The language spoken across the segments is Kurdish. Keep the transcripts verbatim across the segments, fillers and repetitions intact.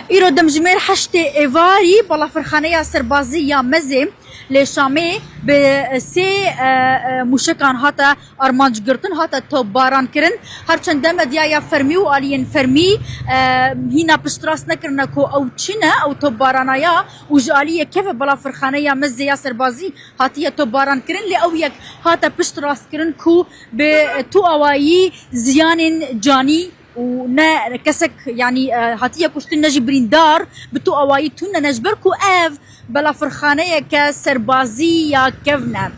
Îro demjimêr heştê êvarî balafirxaneya serbazî ya Mezê li Şamê bi sê, e, e, mûşekan hate armanc girtin, hate topbaran kirin. Her çend de medyaya fermî û aliyên fermî, e, hîna piştrast nekirine ku ew çi ne, ew topbarana ya û ji aliyê keve balafirxaneya Mezê ya serbazî hatiye topbaran kirin, lê ew yek hate piştrast kirin ku bi tu awayî ziyanên canî û ne kesek, yanî, e, hatiye kuştin, ne jî birîndar bi tu awayî tune ne, ji ber ku ev belafirxaneyeke serbazî ya kevn e.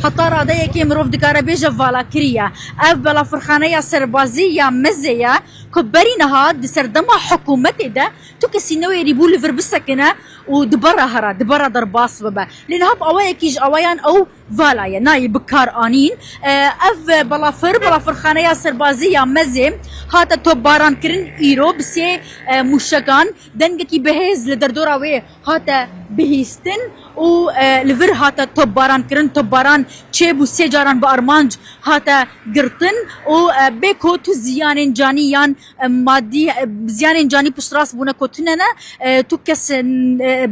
Heta radeyekê mirov dikare bêje vala kiriye. Ev belafirxaneya serbazî ya Mezê ye ku berî niha di serdema hikûmetê de tu kesî newêrîbû li vir bisekine û di bera here, di bera derbas bibe. Lê niha bi awayekî ji awayan ew vala ye, nayê bi kar anîn. E, ev balafir, balafirxaneya serbazî ya Mezê hate topbaran kirin îro bi sê, e, mûşekan. Dengekî bihêz li derdora wê hate bihîstin û, e, li vir hate topbaran kirin. Topbaran çêbû, sê caran bi armanc hate girtin û, e, bê ku tu ziyanên canî yan, e, madî, e, ziyanên canî piştrast bûne ku tune ne, e, tu kes, e,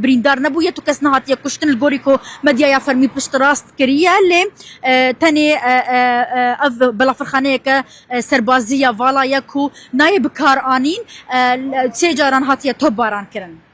birîndar nebûye, tu kes nehatiye kuştin li gorî ku medyaya fermî piştrast kiriye, lê, e, tenê, e, e, e, ev belafirxaneyeke, e, serbazî ya vala ye ku nayê bi kar anîn, e, sê caran hatiye topbaran kirin.